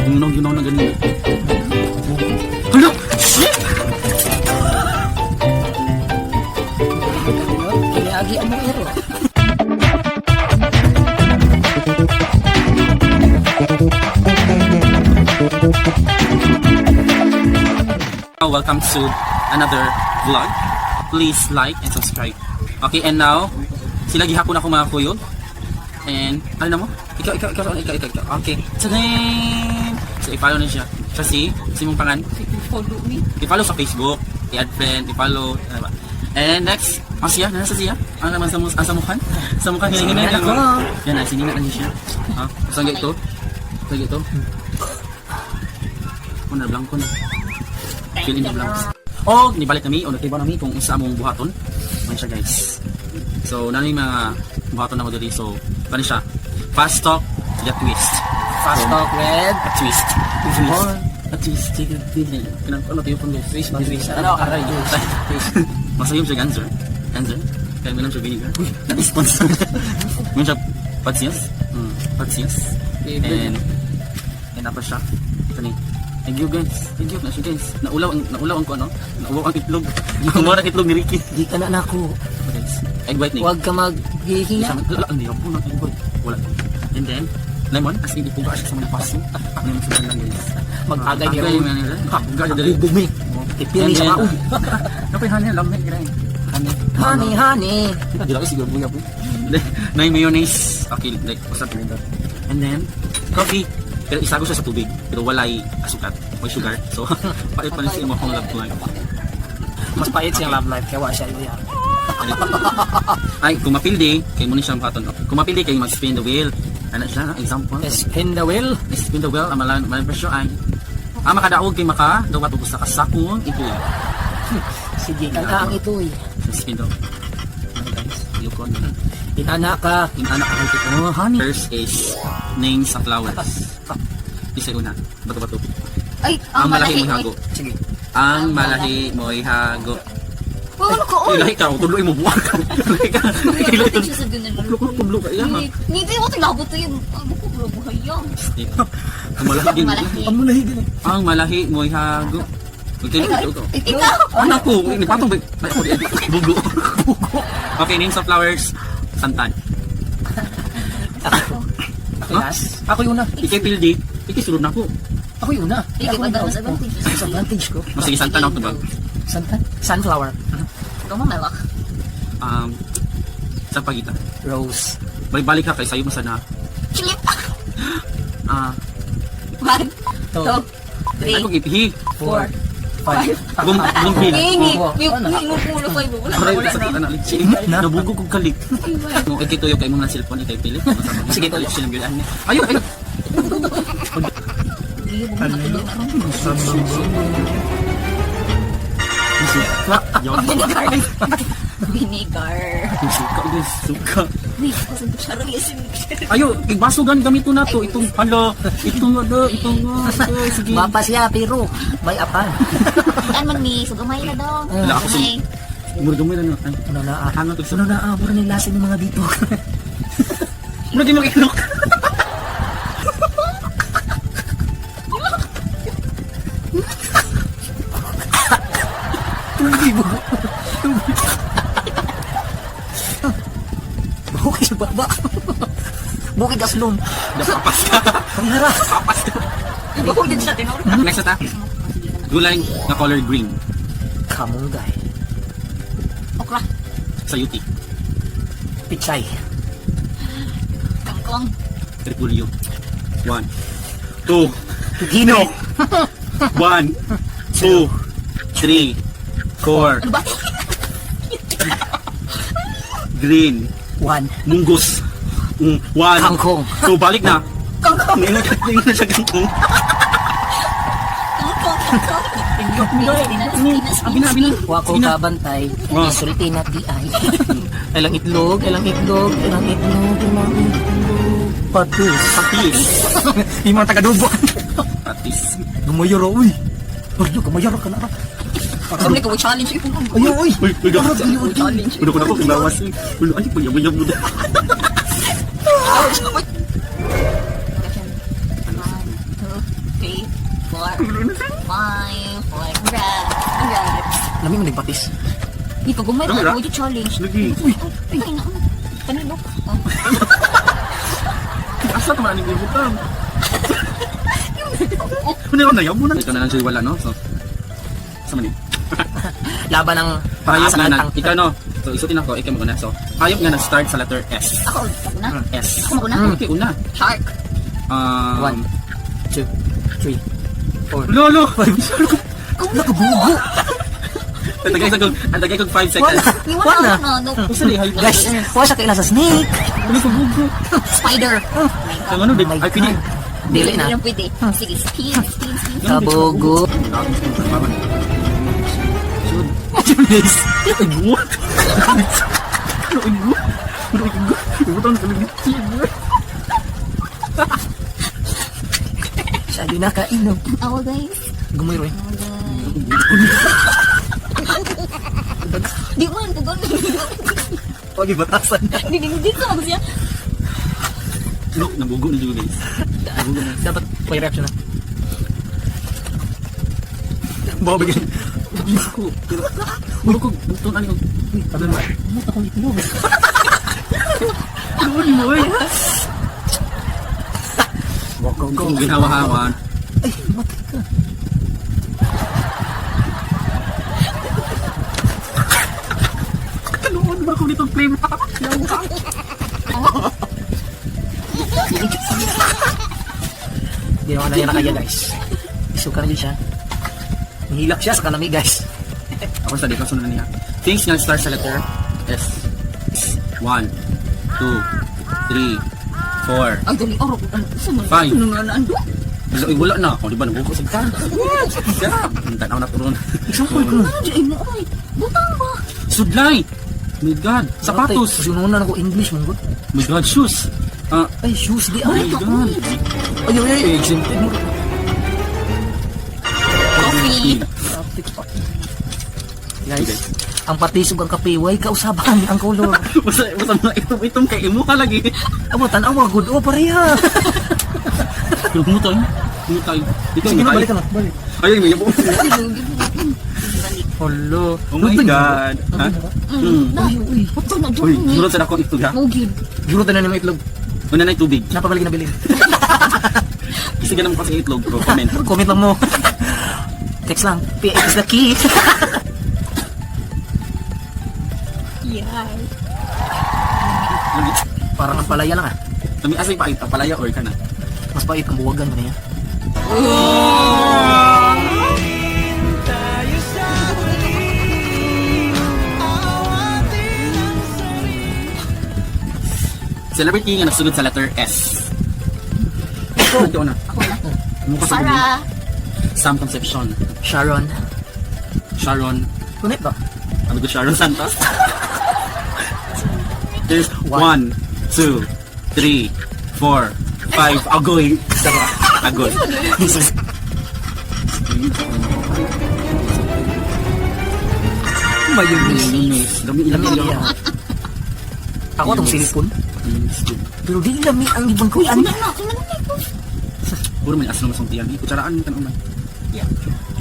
Ginaw, ginaw na ganina. Hala! Shit! Kiniagi ang mga ero. Welcome to another vlog. Please like and subscribe. Okay, and now, sila gihapon ako, mga kuyog. And, ano na mo? Ikaw, ikaw, ikaw, ikaw, ikaw, ikaw. Okay. Tadam! So, i-follow na siya. Siya si mong pangan. Follow me. I-follow sa Facebook, i-add friend, i-follow, ano ba. And next, ang siya, nasa siya? Ang naman sa, ang sa mukhan? Sa mukhan, hinay Ako. Yan, ay, sinina na siya. Ha? Saan ito? Saan ito? Una, blanco na. Fill in the blanks. O, nibalik nami, o nagtiba nami kung isa among buhaton. Ano siya, guys. So, nano yung mga buhaton na mo diri. So, ano siya? Fast talk, the twist. Fast talk with A twist. A twist. A twist. Sige, sige. Kanang ano tayo pang guys? Twist, twist. Ano? Aray. Twist. Masayom siya answer. Answer. Kaya mo lang siya vinegar. Uy, na-sponsor. Mo siya patsiyas. Patsiyas. And tapos siya. Ito ni. Thank you, guys. Thank you na siya, guys. Naulaw ang ko ano? Naulaw ang itlog. Naulaw ang itlog ni Ricky. Di ka na nako. Okay, guys. Egg white ni. Huwag ka maghihiya. Wala, ang hirap po ng egg white. Wala. And then, lemon, as in, ipuga siya sa mga paso. Lemon sa lang, guys. Mag-agay ni Agay, Ron. man, agay, dali. Bumi. Tipiri sa maog. Kapay honey, lamig rin. Honey. Honey, honey. Kita dila kasi siguro buya po. Na yung mayonnaise. Okay, like usap nito. And then coffee. Pero isago siya sa tubig. Pero walay asukat. May sugar. So, pait pa rin sa imo akong love life. Mas pait siyang love life kaya wa siya iya. Ay, kung mapildi, kay mo ni siyang paton. Kung mapildi, kay mag-spin the wheel. Ano siya? Example. Spin the wheel. Spin the wheel, ang malan, malan presyo ay ang makadaog kay maka, dawat og usa ka sakong itoy. Sige, kanta ang itoy. Spin the. Ano, guys? Yukon. Inana ka. Yung anak ko, oh, honey. First is name sa flowers. Isa una. Bato-bato. Ay, Ang malahi mo'y hago. Sige. Ang malahi mo'y hago. Oh, ano ko? Ilahi ka, tuloy mo buwak ka. Ilahi ka. Ilahi ka. siya sa ganun. Tulo ka, tulo ka. Iya ha. Hindi mo tinabot to yun. Ano ko, bro, buhay yan. Ang malahi din. Malahi. Ang malahi din. Ang malahi mo'y hago. Magtilo ito ito. Ikaw! Anak ko, patong ba? Ay, ako, bugo. Bugo. Okay, name sa flowers. Santan. Ako. Ako last. Ako yung una. Ikay pildi. Ikay sulod na ako. Ako yung una. Ikaw, Ako yung mas advantage. Mas advantage ko. Mas sige, santan ako ba? Santan? Sunflower. Gumamela. Sa pagita. Rose. Balik-balik ka kay sayo masana. Chilip! Ah, One, Two. two, three, ay kung ipihi. Four. Five. Gum gumpil. Hingi! Oo. May Ano? may pulo five. Wala na, Aray, wala sa na. kita na litsi. Nabugo kog kalik. No, ikay tuyo kay mong ng cellphone ikay pili. Sige, tuyo. Silang gyud ani. Ayo, ayo. Suka. Yo. Vinegar. Vinegar. Suka, guys. Suka. Wait, kasi charong yung Ayo, igbaso gan gamito na to itong hala, itong ano, itong ito, sige. Mapa siya pero may apan. Kan man mi, so gamay na daw. Wala ako Gamay. Murag gamay lang. Ay, Ano na ah. hangat og Ano na ah. Mura ni lasa ng mga dito. Murag yung mag-ilok. Tubig mo. Tubig. Bukid sa baba. Bukid aslom. Papas ka. Panghara. Papas ka. Ibaho din siya tinor. Next na ta. Gulay na color green Kamunggay. Okra. Sa UT. Pichay. Kangkong. Repulyo. One, two, Gino. one, two, three, four. Ano ba? Green. One. Munggos. One. Kangkong. So, balik na. Kangkong. Ngayon na siya kangkong. Kangkong. Kangkong. Pinas, pinas, Abi na, abi na. Wa ko Sige na. kabantay. Ah. Isulti na di ay. Ilang itlog, ilang itlog, ilang itlog, ilang itlog. Patis. Patis. Yung mga taga-dubo. Patis. Gumayoro, uy. Ay, gumayoro ka na ra. Sabi ko, challenge. Ay, uy. Uy, uy, Arag, uy, uy. Challenge. Ulo ko na ko, lawas. Ulo, ay, pag-yabog mo na. One, two, 4, 5, 4. Congrats. Congrats. Lami mo nagpatis. Di pa gumay Dami pa. ra. Would you challenge? Lagi. Uy! Ay, na. Kanino? Oh. Asa ka man ang ibutang? Ano na yaw mo na. Ikaw na lang siya wala, no? So, sa man ni? Laban ng Hayop sa nga na, kantang. ikaw no. So, isutin ako, ikaw mo na. So, hayop nga nag-start sa letter S. Ako, ako na. S. Ako mauna. Okay, una. Shark. 1, 2, 3, 4. Lolo! Nakabugo. Ang tagay kong 5 seconds. Yung Wala. wala na. No. Usa ni hayop. Guys, wala siya kaila sa snake. Ano ko bugo? Spider. Ang ano, Oh my ay, pwede. God. Dili na. Hindi lang pwede. Sige, spin, spin, spin. Kabugo. Mayonnaise. Ay, what? Ano, ay, what? Ano, ay, what? Ibutang sa lagi. Siya di nakainom. Ako, guys. Gumay roy. Ako, guys. Di man, pugon. Pag ibatasan. Hindi, hindi ko ako siya. Look, nabugo na dyan, guys. Nabugo na. Dapat may reaction na. Bawa bigyan. Diyos ko. Pero, muro ko, bukton ano yung... Uy, tabi mo. Ano akong itlog? Ano mo, eh? Go, go, go. Kung ginawa-hawan. Ay, matay ka. Kaloon ba ako nitong claim? Hindi naman na yan nakaya, guys. Isuka na din siya. Nihilak siya sa kanami, guys. Ako sa dito, sunod na niya. Things nga start sa letter S. 1, 2, 3, 4, Ay, dali. Oh, ano, saan mo? 5. Ano na nando? Wala, wala na ako, di ba? Nabuko sa kan. Sarap. Ang tanaw na turon. Example ko. Ano dyan mo, oy? Butang ba? Sudlay! My God! Sapatos! Sununan ako English, mong god. My God, shoes! Ah, Ay, shoes di oh ay. my God! Ay, ay, ay, exempted mo. Coffee. Guys, ang patisog ang kape, way kausaban ang color. Basta, basta mga itom-itom kay imo ka lagi. Amo, tanawa, good. Oh, pareha. Pero kumutay. Kumutay. Ikaw, Sige na, kumutay. balik ka na. Balik. Ayun, may yabo. Hello. Oh my God. Ha? Na. Uy, uy. Butang na Uy, dyan. surot sa akong itlog ha. Mo gyud. Juro tayo na naman itlog. Una na yung tubig. Napabalik na bilin. Kasi ganun mo kasi itlog ko. Comment. Comment lang mo. Text lang. P is the key. Yeah. Parang ang palaya lang ah. Kami asa yung pait, palaya or ka na. Mas pait ang buwagan mo na yan. Celebrity nga nagsugod sa letter S. Ikaw, ikaw na. Ako na. Mukha sa Sarah. Sam Concepcion. Sharon. Sharon. Kunit ba? Ano ko Sharon Santos? There's 1, 2, 3, 4, 5. Agoy. Agoy. Mayonnaise. Mayonnaise. Dami ilang Lami ilang. ah. Ako atong silikon. Mayonnaise. Pero di lami ang ibang kuyan. Ano na? Ano na ko? Puro may asno masong tiyan. Kutsaraan ka naman. Yeah.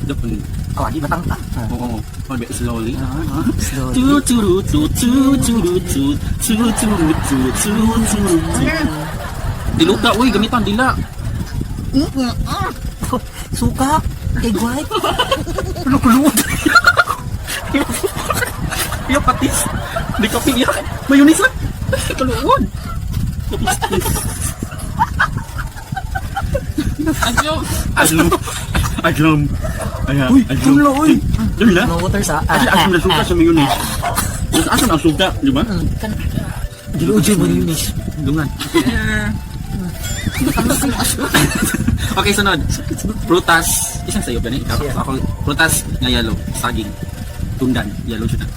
Dapon. Oh, di batang ta. Oo. Oh, slowly. Ah, ah. Slowly. Tu tu tu tu tu tu tu tu tu tu tu tu. Diluta, uy, gamitan dila. Ah. Suka. Egg white. Ano kulod? Iya patis. Di kape iya. Mayonnaise lang. Kaluon. Adyom. Adyom. Adyom. Ayan. Uy, adyom. tumla, uy. Tumla? No water sa. Asa asa na suka sa mayonnaise. Asa na suka, di ba? Diluod yung mayonnaise. Dungan. Okay, sunod. Prutas. Isang sayo ba ni? Ikaw, Yeah. ako, prutas nga yellow. Saging. Tundan. Yellow siya na.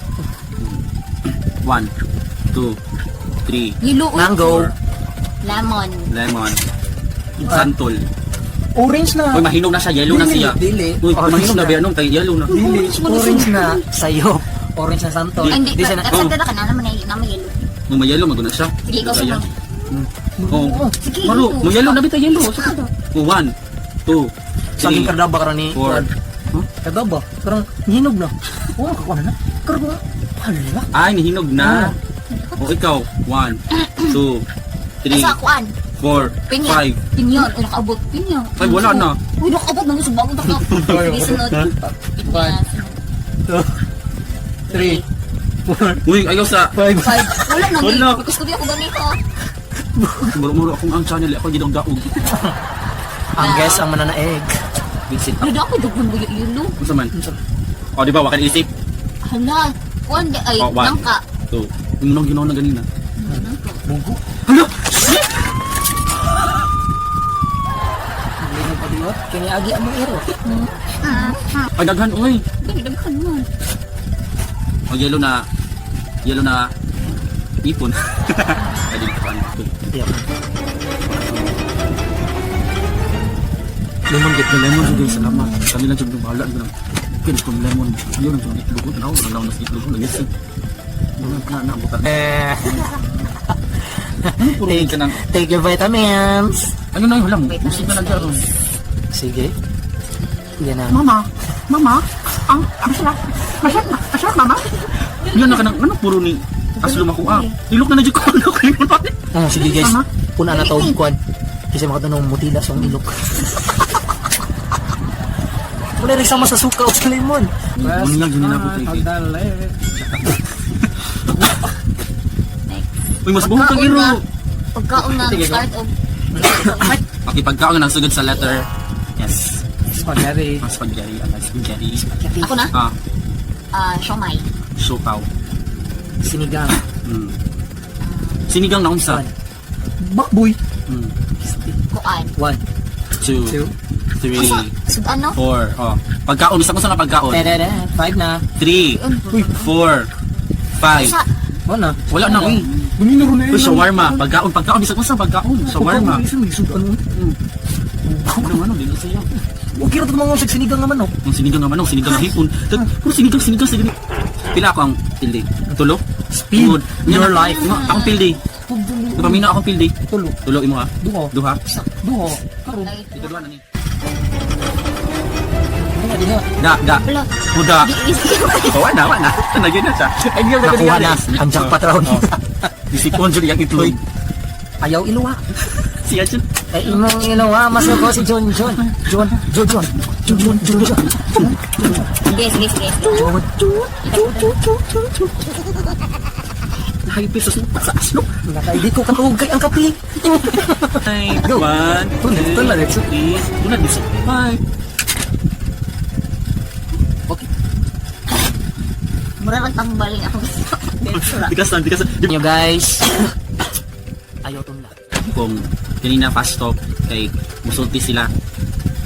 1, 2, 3, Yellow. oy. Mango. Lemon. Lemon. Santol. Orange na. Uy, mahinog na siya. Yellow na Dili, siya. dili. Uy, Orange mahinog na na. ba? Anong tayo? Yellow na. Dili. Orange mo na Orange na sayop. Orange na santol. Ay, hindi. Di siya na. Accepted na ka na. Naman naman yellow. Nung mayellow, maguna siya. Sige, ikaw Ayan. sunod. Oo. Sige, Maro, yellow. mayellow na bita yellow. Oh, 1, 2, Saging Three, kardaba karon ni. four. Huh? Kardaba. Karang hinog na. Oh, makakuha na. Karon hala. Ay, nihinog na. O ikaw, 1, 2, 3, Sa kuan. 4, Pinya. 5. Pinya. Uy, nakaabot. Pinya. Ay, wala na. Uy, nakaabot. Nang sa bagong takap. Sige, sunod. Pinya. 2, 3, 4, Uy, ayaw sa 5. 5. Wala na. Wala. Because kubi ako ganito. Muro-muro akong ang channel, ako gidong daog. Ang guess ang mananaeg. Visit. Ano ako, dugong buyo yun, no? Unsa man? O, di ba, wakan isip? Hala. Kuan, di- ay, Oh, 1, nangka. 2. Yung nang ginawa na ganina. Nangka. Bugo. Hala! Hindi pa diot. Kini agi among iro. Ay, daghan, uy. Dami, daghan man. O, yellow na ipon. Ay, di ko ano. Di ako. Lemon get the lemon jud, salamat. Kami lang jud bahala jud lang. Kini kung lemon, yun ang jud itlog tanaw, tanaw na sa itlog lagi si. Na na buta. Eh, Puro ka nang take your vitamins. ano na wala mo. Musik na lang karon. Sige. Yan na. Mama, mama, ang sarap. Masarap, masarap mama. Yun na kanang ano puro ni aslo makuha. Ilok na na jud ko ano kay mo. Ah, sige guys. Tama. Puna na tawag kuan. Kasi makatanong mutila sa akong ilok. Wala rin sama sa suka o sa lemon. Mun nga gini na ko kay. Next. Uy, mas buhok kang iro. Pagkaon na, Sige, go. start of. Okay, pagkaon na nagsugod sa letter S. Spaghetti. Ang spaghetti, ang spaghetti. Ako na? Ah, Ah, siomay. siopaw. Sinigang. Sinigang na unsa? One. Bakboy. Kuan. 1, 2, 2, 3, Asa? Sud ano? 4. Oh. Pagkaon, bisa ko sa nga pagkaon. Terere. 5 na. 3, 4, 5. Asa? Wala na. Wala na, uy. Uy, shawarma. Pagkaon, pagkaon. Bisa ko sa pagkaon. Shawarma. Ano? Ano, ano, di na sa'yo. Huwag kira ito mga sinigang naman, no? Ang sinigang naman, ang sinigang na hipon. Puro sinigang, sinigang, sinigang. Pila ako ang pildi. Tulo? Speed Tungod. your life. Akong pildi. Napamina akong pildi. Tulo. Tulo imo ha. Duho. Duha. Duho. Karon. Ito duha na ni. Ano nga diha? Da, da. Wala. Huda. Di is. Oh, wala, wala. Nagyan na siya. Ay, hindi na Nakuha na. Ang jackpot round. Disikon jud yang itlog. Ayaw iluwa. Siya jud. Ay, imong iluwa. Masuko si John John. John, John, John. John, John, John, John. Sige, sige, sige. John, John, John, John, John, John, John. Hay pesos sa aslok. Nakaidi ko katuog kay ang kape. Ay, Go. 1, Tunod, tunod, let's go. 3, tunod, let's go. Bye. Okay. Mura lang tambaling ako. Tikas lang, tikas lang. Nyo guys. Ayaw tunla. Kung kanina fast talk kay musulti sila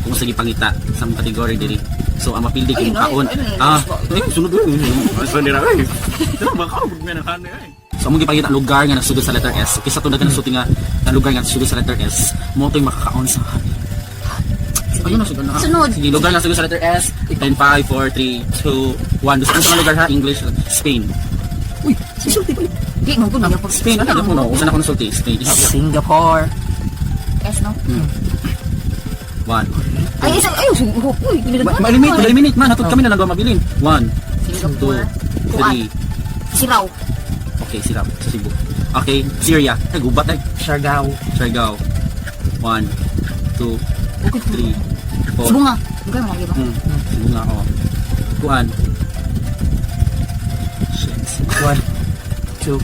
kung sa gipangita sa mga category diri. So ang mapildi kay Ay, kaon. ay, ay, Ah, ay, sunod eh. Sunod nila ay. Dili ba ka ay. So among gipangita ang lugar nga nagsugod sa letter S. So kaysa tungod ka nasulti nga na lugar nga nagsugod sa letter S, mo to'y makakaon sa honey. Ayun na sugod na. Sunod. Sige, lugar na sugod sa letter S. 10, 5, 4, 3, 2, 1. Gusto ko sa mga lugar ha, English, Spain. Uy, sisulti pa. Di, mo ko na. Spain, ano mo no? Usa na ko nasulti, Spain. Isa. Singapore. S, no? 1. Ay, isa, ay, sige. Uy, Ma-eliminate, ma-eliminate man. Hatod kami na lang mabilin. 1, 2, Singapore. Kuan. 3. Siraw. Okay, sila sa Cebu. Okay, Syria. Ay, gubat ay. Siargao. Siargao. 1, 2, 3, 4. Cebu nga. Lugar mo, di ba? Cebu nga, oh. Kuan. Shit. 1, 2,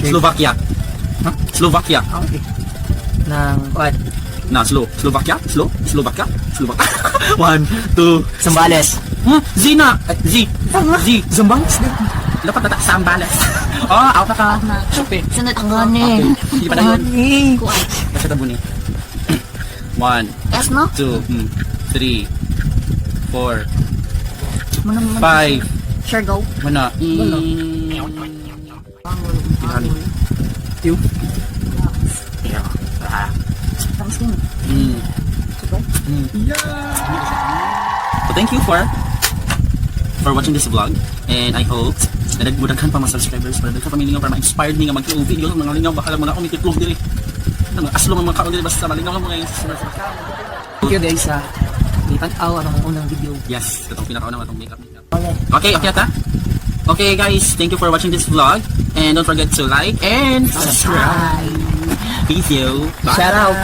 3. Slovakia. Huh? Slovakia. Okay. Nang, what? Na, slow. Slovakia? Slow? Slovakia? Slovakia. 1, 2, Zambales. Huh? Z na! Z. Z. Zambales? Dapat nata Sambales. Oh, out na ka. Na. Siyempre. Sunod ako. Okay. Hindi pa na yun. Kuan. Basta tabo ni. 1, S, no? 2, 3, 4, Muna, muna. 5. Siargao. Wala. Wala. Tinali. Two. Tapos din. Sige. So thank you for watching this vlog, and I hope na nagmudaghan pa mga subscribers para daghan pa milingaw para ma-inspired ni nga mag-UV dili mga lingaw baka lang mga umikitlog diri. Mga aslo mga kaon diri basta malingaw lang mga subscribers. Thank you guys sa Itan-aw ang unang video. Yes, katong pinakauna atong makeup makeup. Okay ta. Okay guys, thank you for watching this vlog and don't forget to like and subscribe. Peace you. Bye. Shout out.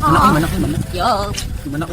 Manak, manak, manak. Yo. Manak.